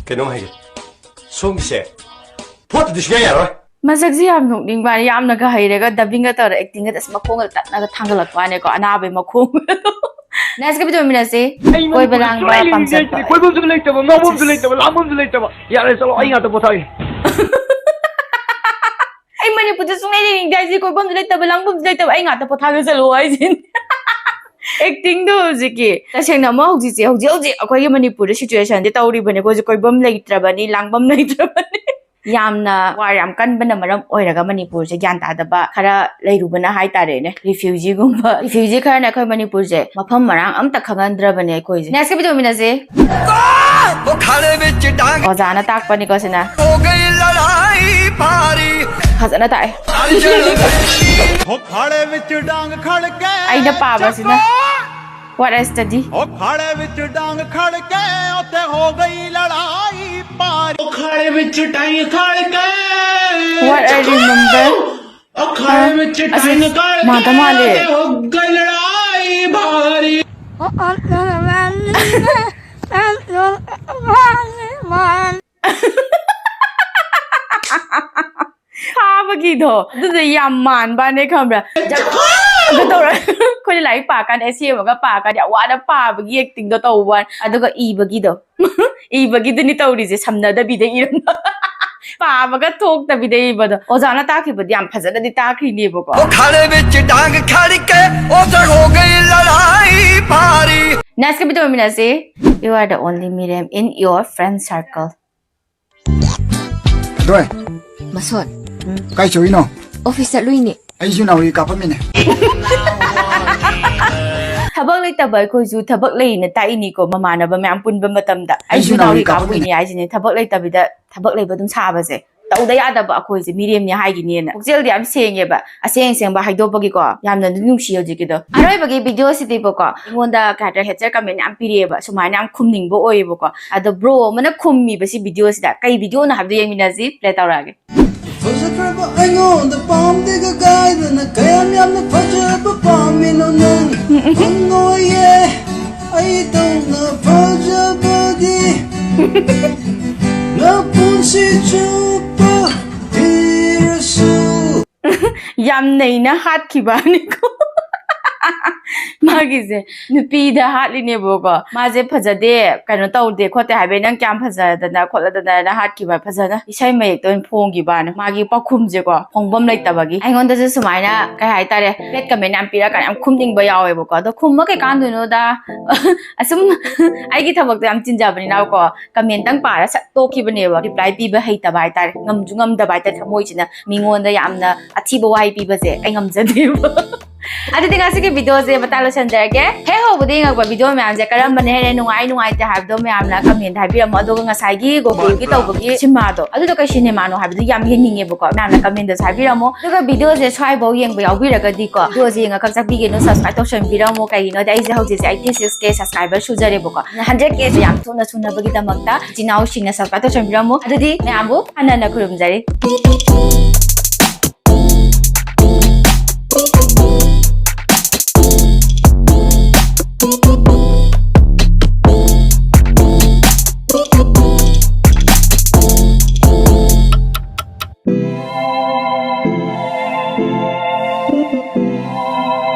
ꯀꯩꯅꯣꯝ ꯍꯥꯏꯒꯦ꯫ ꯁꯣꯝꯒꯤꯁꯦ ꯐꯣꯠꯇꯗꯤ ꯁꯨꯡꯌꯥ ꯌꯥꯔꯣꯏ꯫ ꯃꯁꯛꯁꯤ ꯌꯥꯝ ꯅꯣꯛꯅꯤꯡꯕ ꯋꯥꯅꯦ꯫ ꯌꯥꯝꯅꯒ ꯍꯩꯔꯒ dubbing ꯒ ꯇꯧꯔ acting ꯒ ꯑꯁ ꯃꯈꯣꯡꯒ ꯇꯠꯅꯒ ꯊꯥꯡꯒꯠꯂꯛꯄ ꯋꯥꯅꯦꯀꯣ꯫ ꯑꯅꯥꯕꯩ ꯃꯈꯣꯡ꯫ Next ꯀ ꯇꯧꯃꯤꯟꯅꯁꯤ꯫ ꯑꯩ ꯀꯣꯏꯕ ꯃꯅꯤꯄꯨꯔꯗ ꯂꯥꯡꯕ ꯁꯨꯡꯂꯩ ꯂꯩꯅꯤꯡꯗꯦ ꯄꯥꯝꯖꯕ꯫ ꯍꯥꯏꯁꯤꯗꯤ꯫ ꯀꯣꯏꯐꯝꯁꯨ ꯂꯩꯇꯕ, ꯉꯥꯎꯐꯝꯁꯨ ꯂꯩꯇꯕ, ꯂꯥꯡꯐꯝꯁꯨ ꯂꯩꯇꯕ꯫ ꯌꯥꯔꯦ, ꯆꯠꯂꯣ, ꯑꯩ ꯉꯥꯛꯇ ꯄꯣꯊꯥꯒꯦ꯫ ꯑꯩ ꯃꯅꯤꯄꯨꯔꯗ ꯁꯨꯡꯂꯩ ꯂꯩꯅꯤꯡꯗꯦ ꯍꯥꯏꯁꯤ, ꯀꯣꯏꯐꯝꯁꯨ ꯂꯩꯇꯕ, ꯂꯥꯡꯐꯝꯁꯨ ꯂꯩꯇꯕ, ꯑꯩ ꯉꯥꯛꯇ ꯄꯣꯊꯥꯒꯦ ꯆꯠꯂꯣ ꯍꯥꯏꯁꯤꯅꯤ꯫ Acting ꯗꯣ ꯍꯧꯖꯤꯛꯀꯤ꯫ ꯇꯁꯦꯡꯅ ꯑꯃ ꯍꯧꯖꯤꯛꯁꯦ, ꯍꯧꯖꯤꯛ ꯍꯧꯖꯤꯛ ꯑꯩꯈꯣꯏꯒꯤ ꯃꯅꯤꯄꯨꯔꯗ situation ꯁꯦ ꯇꯧꯔꯤꯕꯅꯦꯀꯣ, ꯍꯧꯖꯤꯛ ꯀꯣꯏꯐꯝ ꯂꯩꯇ꯭ꯔꯕꯅꯤ, ꯂꯥꯡꯐꯝ ꯂꯩꯇ꯭ꯔꯕꯅꯤ꯫ ꯌꯥꯝꯅ war ꯌꯥꯝ ꯀꯟꯕꯅ ꯃꯔꯝ ꯑꯣꯏꯔꯒ ꯃꯅꯤꯄꯨꯔꯁꯦ ꯒ꯭ꯌꯥꯟ ꯇꯥꯗꯕ ꯈꯔ ꯂꯩꯔꯨꯕꯅ ꯍꯥꯏꯇꯥꯔꯦꯅꯦ꯫ Refugee ꯒꯨꯝꯕ, refugee ꯈꯔꯅ ꯑꯩꯈꯣꯏ ꯃꯅꯤꯄꯨꯔꯁꯦ ꯃꯐꯝ ꯃꯔꯥꯡ ꯑꯝꯇ ꯈꯪꯍꯟꯗ꯭ꯔꯕꯅꯦ ꯑꯩꯈꯣꯏꯁꯦ꯫ Next ꯀ ꯇꯧꯃꯤꯟꯅꯁꯤ꯫ वो खड़े विच डांग ꯑꯣꯖꯥꯅ ꯇꯥꯛꯄꯅꯤꯀꯣ ꯁꯤꯅ꯫ हो गई लड़ाई भारी। ꯐꯖꯅ ꯇꯥꯛꯑꯦ꯫ अड़चन ਉਹ ਖੜੇ ਵਿੱਚ ਡਾਂਗ ਖੜ ਕੇ ꯑꯩꯅ ꯄꯥꯕꯁꯤꯅ What I study. ਉਹ ਖੜੇ ਵਿੱਚ ਡਾਂਗ ਖੜ ਕੇ ਉੱਥੇ ਹੋ ਗਈ ਲੜਾਈ ਭਾਰੀ। ਉਹ ਖੜੇ ਵਿੱਚ ਡਾਂਗ ਖੜ ਕੇ What I remember. ਉਹ ਖੜੇ ਵਿੱਚ ਅਸੀਂ ਡਾਂਗ ਖੜ ਮਾਤਾ ਕੇ ਮਾਲੇ। ਉੱਥੇ ਹੋ ਗਈ ਲੜਾਈ ਭਾਰੀ। ꯐꯥꯕꯒꯤꯗꯣ ꯑꯗꯨꯗ ꯌꯥꯝ ꯃꯥꯟꯕꯅꯦ ꯈꯪꯕ꯭ꯔꯥ? ꯖꯒ ꯇꯧꯔ ꯑꯩꯈꯣꯏꯅ ꯂꯥꯏꯔꯤꯛ ꯄꯥꯀꯥꯟꯗ ꯑꯦꯁꯦ ꯑꯃꯒ ꯄꯥꯀꯥꯟꯗ ꯌꯥꯝ ꯋꯥꯅ ꯄꯥꯕꯒꯤ acting ꯗꯣ ꯇꯧꯕ ꯋꯥꯅꯤ꯫ ꯑꯗꯨꯒ ꯏꯕꯒꯤꯗꯣ ꯏꯕꯒꯤꯗꯨꯅꯤ ꯇꯧꯔꯤꯁꯦ, ꯁꯝꯅꯗꯕꯤꯗ ꯏꯔꯝꯕ꯫ ꯄꯥꯕꯒ ꯊꯣꯛꯇꯕꯤꯗ ꯏꯕꯗꯣ꯫ ꯑꯣꯖꯥꯅ ꯇꯥꯛꯈꯤꯕꯗꯤ ꯌꯥꯝ ꯐꯖꯅꯗꯤ ꯇꯥꯛꯈ꯭ꯔꯤꯅꯦꯕꯀꯣ꯫ वो खड़े विच डांग खड़ के उधर हो गई लड़ाई भारी। Next ꯀ ꯇꯧꯃꯤꯟꯅꯁꯤ꯫ You are the only ꯃꯤꯔꯦꯝ in your friend circle. ꯑꯗꯣꯏ, ꯃꯁꯣꯟ, ꯀꯥꯏ ꯆꯧꯏꯅꯣ? ꯑꯣꯐꯤꯁ ꯆꯠꯂꯨꯏꯅꯦ꯫ ꯑꯩꯁꯨ ꯅꯥꯎꯔꯤ ꯀꯥꯞꯄꯝꯃꯤꯅꯦ꯫ ꯊꯕꯛ ꯂꯩꯇꯕ ꯑꯩꯈꯣꯏꯁꯨ ꯊꯕꯛ ꯂꯩꯅ ꯇꯥꯛꯏꯅꯤꯀꯣ, ꯃꯃꯥꯟꯅꯕ ꯃꯌꯥꯝ ꯄꯨꯟꯕ ꯃꯇꯝꯗ꯫ ꯑꯩꯁꯨ ꯑꯩꯁꯨ ꯅꯥꯎꯔꯤ ꯅꯥꯎꯔꯤ ꯀꯥꯞꯄꯨꯏꯅꯦ ꯀꯥꯞꯄꯝꯃꯤꯅꯦ꯫ ꯍꯥꯏꯁꯤꯅꯦ, ꯊꯕꯛ ꯂꯩꯇꯕꯤꯗ ꯊꯕꯛ ꯂꯩꯕ ꯑꯗꯨꯝ ꯁꯥꯕꯁꯦ꯫ ꯇꯧꯗ ꯌꯥꯗꯕ ꯑꯩꯈꯣꯏꯁꯦ ꯃꯤꯔꯦꯝꯅꯤ ꯍꯥꯏꯒꯤꯅꯦꯅ꯫ ꯄꯨꯛꯆꯦꯜꯗꯤ ꯌꯥꯝ ꯁꯦꯡꯉꯦꯕ, ꯑꯁꯦꯡ ꯑꯁꯦꯡꯕ ꯍꯥꯏꯗꯣꯛꯄꯒꯤꯀꯣ꯫ ꯌꯥꯝꯅ ꯑꯗꯨꯝ ꯅꯨꯡꯁꯤ ꯍꯧꯖꯤꯛꯀꯤꯗꯣ꯫ ꯑꯔꯣꯏꯕꯒꯤ video ꯁꯤꯗꯤꯕꯀꯣ, ꯑꯩꯉꯣꯟꯗ ꯀꯩ ꯍꯥꯏꯇꯥꯔꯦ, hater comment ꯌꯥꯝ ꯄꯤꯔꯛꯑꯦꯕ, ꯁꯨꯃꯥꯏꯅ ꯌꯥꯝ ꯈꯨꯝꯅꯤꯡꯕ ꯑꯣꯏꯌꯦꯕꯀꯣ꯫ ꯑꯗꯣ bro ꯑꯃꯅ ꯈꯨꯝꯃꯤꯕ ꯁꯤ video ꯁꯤꯗ ꯀꯩ video ꯅꯣ ꯍꯥꯏꯕꯗꯣ ꯌꯦꯡꯃꯤꯟꯅꯁꯤ, play ꯇꯧꯔꯛꯑꯒꯦ꯫ ꯐꯖꯈ꯭ꯔꯕ ꯑꯩꯉꯣꯟꯗ ꯄꯥꯝꯗꯦꯒ ꯀꯥꯏꯗꯅ ꯀꯌꯥꯝ ꯌꯥꯝꯅ ꯐꯖꯕ ꯄꯥꯝꯃꯤꯅꯣ ꯅꯪ? ꯐꯪꯉꯣꯏꯌꯦ ꯑꯩꯗꯧꯅ ꯐꯖꯕꯗꯤ ꯅꯄꯨꯟꯁꯤ ꯆꯨꯞꯄ ꯊꯤꯔꯁꯨ꯫ ꯌꯥꯝ ꯅꯩꯅ ꯍꯥꯠꯈꯤꯕꯅꯤꯀꯣ꯫ ꯃꯥꯒꯤꯁꯦ ꯅꯨꯄꯤꯗ ꯍꯥꯠꯂꯤꯅꯦꯕꯀꯣ꯫ ꯃꯥꯁꯦ ꯐꯖꯗꯦ, ꯀꯩꯅꯣ ꯇꯧꯗꯦ ꯈꯣꯠꯇꯦ ꯍꯥꯏꯕꯩ ꯅꯪ ꯀꯌꯥꯝ ꯐꯖꯗꯅ ꯈꯣꯠꯂꯗꯅ ꯍꯥꯏꯅ ꯍꯥꯠꯈꯤꯕ, ꯐꯖꯅ ꯏꯁꯩ ꯃꯌꯦꯛꯇ ꯑꯣꯏꯅ ꯐꯣꯡꯈꯤꯕꯅ꯫ ꯃꯥꯒꯤ ꯄꯥꯎꯈꯨꯝꯁꯦꯀꯣ, ꯐꯣꯡꯐꯝ ꯂꯩꯇꯕꯒꯤ꯫ ꯑꯩꯉꯣꯟꯗꯁꯨ ꯁꯨꯃꯥꯏꯅ, ꯀꯩ ꯍꯥꯏꯇꯥꯔꯦ, bad comment ꯌꯥꯝ ꯄꯤꯔꯛꯀꯥꯟꯗ ꯌꯥꯝ ꯈꯨꯝꯅꯤꯡꯕ ꯌꯥꯎꯋꯦꯕꯀꯣ꯫ ꯑꯗꯣ ꯈꯨꯝꯕ ꯀꯩ ꯀꯥꯟꯗꯣꯏꯅꯣꯗ? ꯑꯁꯨꯝ ꯑꯩꯒꯤ ꯊꯕꯛꯇꯣ ꯌꯥꯝ ꯆꯤꯟꯖꯕꯅꯤꯅꯀꯣ, comment ꯇꯪ ꯄꯥꯔ ꯁꯠ ꯇꯣꯛꯈꯤꯕꯅꯦꯕ꯫ Reply ꯄꯤꯕ ꯍꯩꯇꯕ ꯍꯥꯏꯇꯥꯔꯦ, ꯉꯝꯁꯨ ꯉꯝꯗꯕ ꯍꯥꯏꯇꯥꯔꯦ꯫ ꯊꯃꯣꯏꯁꯤꯅ ꯃꯤꯉꯣꯟꯗ ꯌꯥꯝꯅ ꯑꯊꯤꯕ ꯋꯥꯍꯩ ꯄꯤꯕꯁꯦ ꯑꯩ ꯉꯝꯖꯗꯦꯕ꯫ ꯑꯗꯨꯗꯤ ꯉꯁꯤꯒꯤ video ꯁꯦ ꯃꯇꯥꯡ ꯂꯣꯏꯁꯟꯖꯔꯒꯦ꯫ ꯍꯦꯛ ꯍꯧꯕꯗ ꯌꯦꯡꯉꯛꯄ video ꯃꯌꯥꯝꯁꯦ ꯀꯔꯝꯕꯅ ꯍꯦꯟꯅ ꯅꯨꯡꯉꯥꯏ ꯅꯨꯡꯉꯥꯏꯇꯦ ꯍꯥꯏꯕꯗꯣ ꯃꯌꯥꯝꯅ comment ꯍꯥꯏꯕꯤꯔꯝꯃꯣ꯫ ꯑꯗꯨꯒ ꯉꯁꯥꯏꯒꯤ ꯒꯣꯀꯨꯜꯒꯤ ꯇꯧꯕꯒꯤ ꯁꯤꯃꯥꯗꯣ, ꯑꯗꯨꯗꯣ ꯀꯩ ꯁꯤꯅꯦꯃꯥꯅꯣ ꯍꯥꯏꯕꯗꯨ ꯌꯥꯝ ꯌꯦꯡꯅꯤꯡꯉꯦꯕꯀꯣ꯫ ꯃꯌꯥꯝꯅ comment ꯇꯁꯨ ꯍꯥꯏꯕꯤꯔꯝꯃꯣ꯫ ꯑꯗꯨꯒ video ꯁꯦ ꯁ꯭ꯋꯥꯏꯐꯥꯎ ꯌꯦꯡꯕ ꯌꯥꯎꯕꯤꯔꯒꯗꯤꯀꯣ, video ꯁꯦ ꯌꯦꯡꯉ ꯈꯛ ꯆꯠꯄꯤꯒꯅꯨ, subscribe ꯇꯧꯁꯟꯕꯤꯔꯝꯃꯣ꯫ ꯀꯩꯒꯤꯅꯣꯗꯤ ꯑꯩꯁꯦ ꯍꯧꯖꯤꯛꯁꯦ eighty six K subscriber ꯁꯨꯖꯔꯦꯕꯀꯣ꯫ ꯑꯗꯨꯅ hundred K ꯁꯦ ꯌꯥꯝ ꯊꯨꯅ ꯁꯨꯅꯕꯒꯤꯗꯃꯛꯇ ꯏꯆꯤꯟ ꯏꯅꯥꯎꯁꯤꯡꯅ subscribe ꯇꯧꯁꯟꯕꯤꯔꯝꯃꯣ꯫ ꯑꯗꯨꯗꯤ ꯃꯌꯥꯝꯕꯨ ꯍꯟꯅ ꯍꯟꯅ ꯈꯨꯔꯨꯝꯖꯔꯤ꯫